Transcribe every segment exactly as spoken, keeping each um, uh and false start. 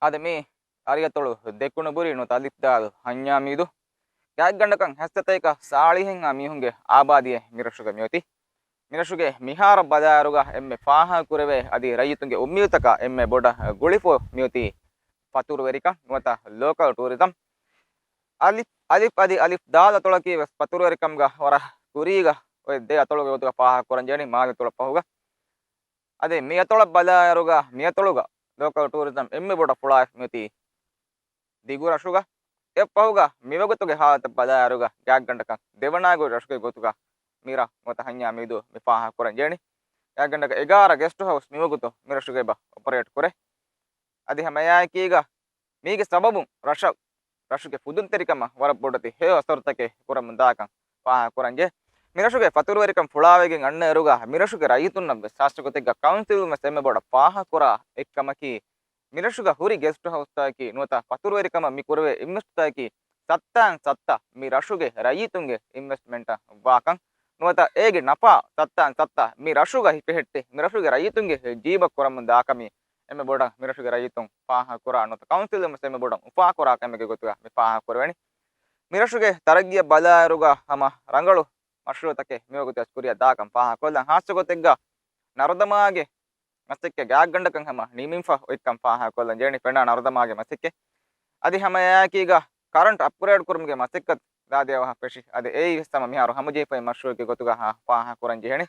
އާދެ، މި އަރިއަތޮޅު ދެކުނުބުރި ނުވަތަ އަލިފްދާލު ހަންޏާ މީދު ގާތްގަނޑަކަށް ހަސަތޭކަ ސާޅީހެއްހާ މީހުންގެ އާބާދީއެއް މިރަށުގަ މިއޮތީ. މިރަށުގެ މިހާރަށް ބަލާއިރުގަ އެންމެ ފާހަގަކުރެވޭ އަދި ރައްޔިތުންގެ އުއްމީދުތަކާ އެންމެ ބޮޑަށް ގުޅިފަ މިއޮތީ ފަތުރުވެރިކަން ނުވަތަ ލޯކަލް ޓޫރިޒަމް. އަލިފް، އަލިފް އަދި އަލިފް ދާލު އަތޮޅަކީ ވެސް ފަތުރުވެރިކަމުގަ ވަރަށް ކުރީގަ އޮތް ދެ އަތޮޅުގެ ގޮތުގަ ފާހަގަކުރަން ޖެހެނީ މާލެ އަތޮޅަށް ފަހުގަ. އަދި މި އަތޮޅަށް ބަލާއިރުގަ މި އަތޮޅުގަ ލޯކަލް ޓޫރިޒަމް އެންމެ ބޮޑަށް ފުޅާވެފަ މިއޮތީ ދިގު ރަށުގަ. އެއަށްފަހުގަ މިވަގުތުގެ ހާލަތަށް ބަލާއިރުގަ ގާތްގަނޑަކަށް ދެވަނަ އަގު ރަށުގެ ގޮތުގަ މިރަށް ނުވަތަ ހަންޏާ މީދޫ މި ފާހަގަކުރަން ޖެހެނީ. ގާތްގަނޑަކަށް އެގާރަ ގެސްޓް ހައުސް މިވަގުތު މިރަށުގައި އޮޕަރޭޓް ކުރޭ. އަދި ހަމައެއާއެކީގަ މީގެ ސަބަބުން ރަށަށް، ރަށުގެ ފުދުންތެރިކަމަށް ވަރަށް ބޮޑެތި ހެޔޮ އަސަރުތަކެއް ކުރަމުން ދާކަން ފާހަގަކުރަންޖެ. މިރަށުގެ ފަތުރުވެރިކަން ފުޅާވެގެން އަންނައިރުގަ މިރަށުގެ ރައްޔިތުންނަށް ވެސް ހާއްސަގޮތެއްގަ ކައުންސިލުން ވެސް އެންމެ ބޮޑަށް ފާހަގަކުރާ އެއްކަމަކީ، މިރަށުގަ ހުރި ގެސްޓް ހައުސްތަކަކީ ނުވަތަ ފަތުރުވެރިކަމަށް މި ކުރެވޭ އިންވެސްޓްތަކަކީ ސައްތާއިން ސައްތަ މި ރަށުގެ ރައްޔިތުންގެ އިންވެސްޓްމަންޓަށް ވާކަން ނުވަތަ އޭގެ ނަފާ ސައްތާއިން ސައްތަ މި ރަށުގަ ހިފެހެއްޓި މި ރަށުގެ ރައްޔިތުންގެ ޖީބަށް ކުރަމުން ދާކަމީ އެންމެ ބޮޑަށް މިރަށުގެ ރައްޔިތުން ފާހަގަކުރާ ނުވަތަ ކައުންސިލުން ވެސް އެންމެ ބޮޑަށް އުފާކުރާ ކަމެއްގެ ގޮތުގަ މި ފާހަގަކުރެވެނީ. މިރަށުގެ ތަރައްގީއަށް ބަލާއިރުގަ ހަމަ ރަނގަޅު މަޝްރޫއުތަކެއް މިވަގުތު ވެސް ކުރިއަށް ދާކަން ފާހަގަކޮށްލަން. ހާއްސަގޮތެއްގަ ނަރުދަމާގެ މަސައްކަތް ގާތްގަނޑަކަށް ހަމަ ނިމިފަ އޮތްކަން ފާހަގަކޮށްލަން ޖެހެނީ ފެނާ ނަރުދަމާގެ މަސައްކަތް. އަދި ހަމައެއާއެކީގަ ކަރަންޓް އަޕްގްރޭޑް ކުރުމުގެ މަސައްކަތް ދާދިޔަ ވަހަށް ފެށި. އަދި އެއީ ވެސް ހަމަ މިހާރު ހަމަޖެހިފައި މަޝްރޫއެއްގެ ގޮތުގަ ހާ، ފާހަގަކުރަން ޖެހެނީ.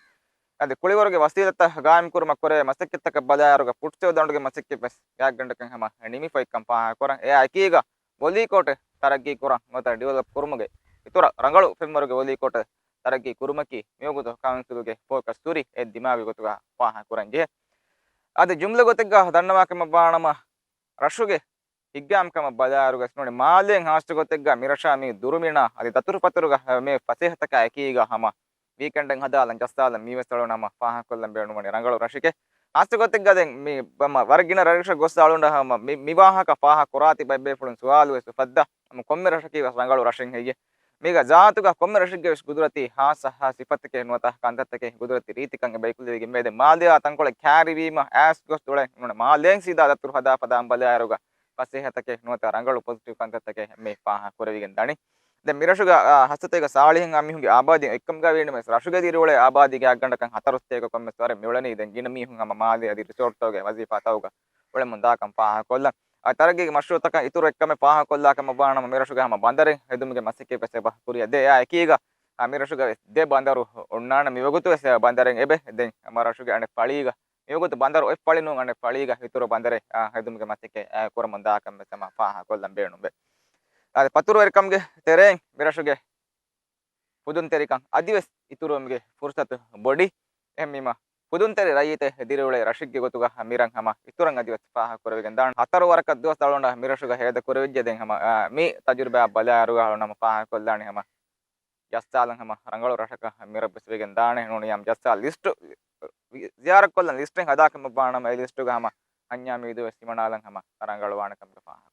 އަދި ކުޅިވަރުގެ ވަސީލަތްތައް ގާއިމްކުރުމަށް ކުރެވޭ މަސައްކަތްތަކަށް ބަލާއިރުގަ ފުޓްސެލް ދަނޑުގެ މަސައްކަތް ވެސް ގާތްގަނޑަކަށް ހަމަ ނިމިފައިކަން ފާހަގަކުރަން. އެއާ އެކީގަ ވޮލީކޯޓެއް ތަރައްގީކުރަން ނުވަތަ ޑިވެލޮޕް ކުރުމުގެ އިތުރަށް ރަނގަޅު ފެންވަރުގެ ވޮލީކޯޓެއް ތަރައްގީ ކުރުމަކީ މިވަގުތު ކައުންސިލުގެ ފޯކަސް ހުރި އެއް ދިމާވި ގޮތުގަ ފާހަގަކުރަން ޖެހޭ. އަދި ޖުމްލަ ގޮތެއްގަ ދަންނަވާކަމަށްވާނަމަ، ރަށުގެ ހިތްގައިމުކަމަށް ބަލާއިރުގަސް ނޫނީ މާލޭން ހާއްސަގޮތެއްގަ މިރަށާ މި ދުރުމިނާ އަދި ދަތުރުފަތުރުގަ މި ފަސޭހަތަކާ އެކީގަ ހަމަ ވީކެންޑެއް ހަދާލަން ޖައްސާލަން މީވެސް އަޅުން ހަމަ ފާހަގަކޮށްލަން ބޭނުންވަނީ ރަނގަޅު ރަށެކޭ. ހާއްސަގޮތެއްގަ ދެން މި ވަރަށް ގިނަ ރަށްރަށަށް ގޮސް އަޅުން ހަމަ މި، މި ވާހަކަ ފާހަގަ ކުރާތި ބައެއް ބޭފުޅުން ސުވާލު ވެސް އުފައްދާ. ހަމަ ކޮންމެ ރަށަކީ ވެސް ރަނގަޅު ރަށެއް ހެއްޔޭ؟ މީގަ ޒާތުގަ ކޮންމެ ރަށެއްގެ ވެސް ގުދުރަތީ ހާއްސަ ހާ ސިފަތަކެއް ނުވަތަ ކަންތައްތަކެއް ގުދުރަތީ ރީތިކަން އެބައިކުލެވިގެން މިއަދު މާލެއާ ތަންކޮޅެއް ކާރިވީމަ އައިސް ގޮސް އުޅެން ނޫން މާލޭން ސީދާ ދަތުރު ހަދާ ފަދަ ބަލާއިރުގަ ފަސޭހަތަކެއް ނުވަތަ ރަނގަޅު ޕޮޒިޓިވް ކަންތައްތަކެއް މި ފާހަގަ ކުރެވިގެން ދަނީ. ދެން މިރަށުގަ، އާ، ހަސަތޭކަ ސާޅީހެއްހާ މީހުންގެ އާބާދީ އެއްކަމުގަ ވީނަމަވެސް ރަށުގަ ދިރިއުޅޭ އާބާދީ ގާތްގަނޑަކަށް ހަތަރު ސަތޭކަ ކޮންމެސް ވަރެއް މިއުޅެނީ ދެން ގިނަ މީހުން ހަމަ މާލޭ އަދި ރިސޯޓްތަކުގެ ވަޒީފާތަކުގަ އުޅެމުން ދާކަން ފާހަގަކޮށްލަން. އާ، ތަރައްގީގެ މަޝްރޫއުތަކަށް އިތުރު އެއްކަމެއް ފާހަގަކޮށްލާކަމަށްވާނަމަ މިރަށުގަ ހަމަ ބަނދަރެއް ހެދުމުގެ މަސައްކަތް ވެސް އެބަ ކުރިއަށް ދޭ. އާ، އެކީގަ، އާ، މިރަށުގަ ވެސް ދެ ބަނދަރު އޮންނާނެ މިވަގުތު ވެސް ބަނދަރެއް އެބަ ދެން ހަމަ ރަށުގެ އަނެއް ފަޅީގަ މިވަގުތު ބަނދަރު އޮތް ފަޅި ނޫން އަނެއް ފަޅީގަ އިތުރު ބަނދަރެއް، އާ، ހެދުމުގެ މަސައްކަތް، އާ، ކުރަމުން ދާކަން ވެސް ހަމަ ފާހަގަކޮށްލަން ބޭނުންވޭ. އާ، ފަތުރުވެރިކަމުގެ ތެރެއިން މިރަށުގެ ފުދުންތެރިކަން އަދިވެސް އިތުރުވުމުގެ ފުރުސަތު ބޮޑި. އެހެންވީމަ، ފުދުންތެރި ރައްޔިތެއް ދިރިއުޅޭ ރަށެއްގެ ގޮތުގަ މިރަށް ހަމަ އިތުރަށް އަދިވެސް ފާހަގަ ކުރެވިގެން ދާން. ހަތަރު ވަރަކަށް ދުވަސް އަޅުގަނޑަށް މިރަށުގަ ހޭދަ ކުރެވިއްޖެ. ދެން ހަމަ، އާ، މި ތަޖުރިބާ ބަލާއިރުގަ އަޅުގަނޑު ހަމަ ފާހަގަކޮށްލާނީ ހަމަ ޖައްސާލަން ހަމަ ރަނގަޅު ރަށަކަށް މިރަށް ވެސް ވެގެން ދާނެ. ނޫނީ ހަމަ ޖައްސާ ލިސްޓު، ޒިޔާރަތްކޮށްލަން ލިސްޓެއް ހަދާކަމަށްވާނަމަ އެ ލިސްޓުގަ ހަމަ ހަންޏާ މީދޫ ވެސް ހިމަނާލަން ހަމަ ރަނގަޅުވާނެ ކަމުގެ ފާހަގަ.